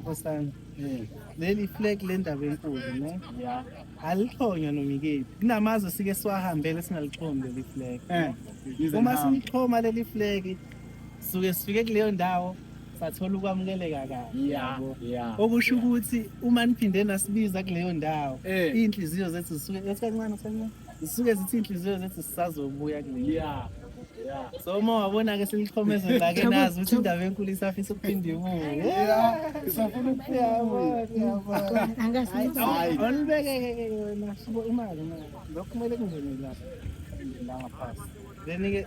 Nkosana, leli flag lendaba enkulu ne? Alixhonywa noma ikephi. Kunamazwe sike siwahambele singalixhomi leli flag. Uma silixhoma leli flag suke sifike kuleyo ndawo sathola ukwamukeleka kahle. Yabo. Okusho ukuthi uma niphinde nasibiza kuleyo ndawo, iy'nhliziyo zethu zisuke ethi kancane kancane zisuke zithi iy'nhliziyo zethu zisazobuya kuleyo. So uma wabona-ke silixhoma ezweni lake nazi ukuthi indaba enkulu isafisa ukuphinde ibuye. Isafuna Uyabona, uyabona. Awulibeke-ke ke wena suke imali imali. Lokhu kumele kungene lapha. La ngaphansi. Then-ke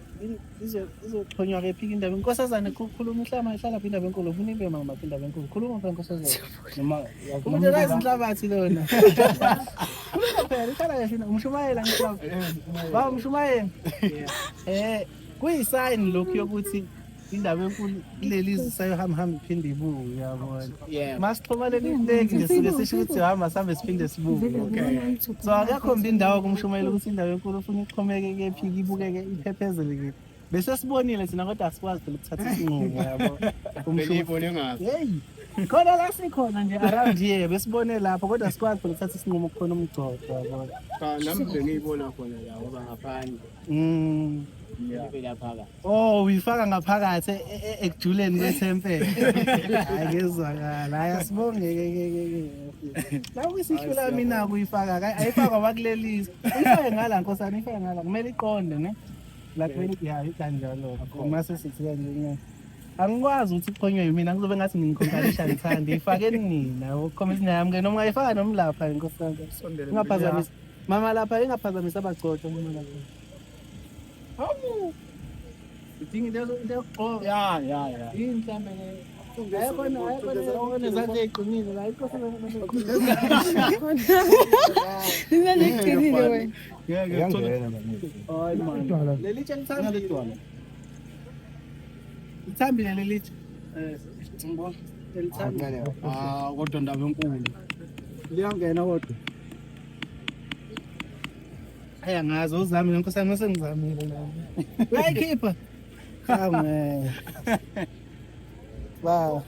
izoxhonywa kephi indaba? Inkosazane khuluma ihlama ihlala phi indaba enkulu? Ufuna ibe mama phi indaba enkulu? Khuluma phela nkosazane. Noma Umuntu akazi inhlabathi lona. Khuluma phela ihlala kahle umshumayela ngihlaba. Ba umshumayela. Kuyi-sign lokhu yokuthi indaba enkulu kuleli zwe sayohamba hamba iphinde ibuye uyabona. Masixhoma leli flag nje suke sisho ukuthi hamba sihambe siphinde sibuye. Okay. So akakhombi indawo kumshumayela ukuthi indaba enkulu ufuna ixhomeke kephi ibukeke iphephezele kephi. Bese sibonile thina kodwa asikwazi phela ukuthatha isinqumo yabo. Beniyibone ngaphi? Hey, khona la sikhona nje around here besibone lapho kodwa sikwazi phela ukuthatha isinqumo kukhona umgcobo yabo. Cha nami bengiyibona khona la ngoba ngaphandle. Ibe lapha. Oh, uyifaka ngaphakathi ekujuleni kwethempeli. Hayi ngezwakala. Hayi asibonge ke ke ke ke. La kwisihlula mina kuyifaka ayifakwa bakulelizwe. Uyifake ngala nkosana uyifake ngala kumele iqonde ne. La kumele ya ikanjalo. Uma sesithi kanje ne. Angikwazi ukuthi iqhonywe yimina kuzobe ngathi ngikhonkanisha ngithanda ifakeni nina ukukhombisa nami ke noma ungayifaka noma lapha nkosana. Ungaphazamisi. Mama lapha ingaphazamisi abagcotshwa mama lapha. Hawu. Udinga into yokugqoka. Ya ya ya. Yini mhlambe ke? Ayikho ayikho nezandla ey'qinile la inkosi. Izandla eziqinile wena. Ngeke ngithole. Hayi man. Leli tshe lithambile. Lithambile leli tshe. Ngibona. Lithambile. Ah kodwa ndaba enkulu. Liyangena kodwa. Hayi angazi uzamile nkosi yami sengizamile nami. Uyayikhipha. Cha man. Wow.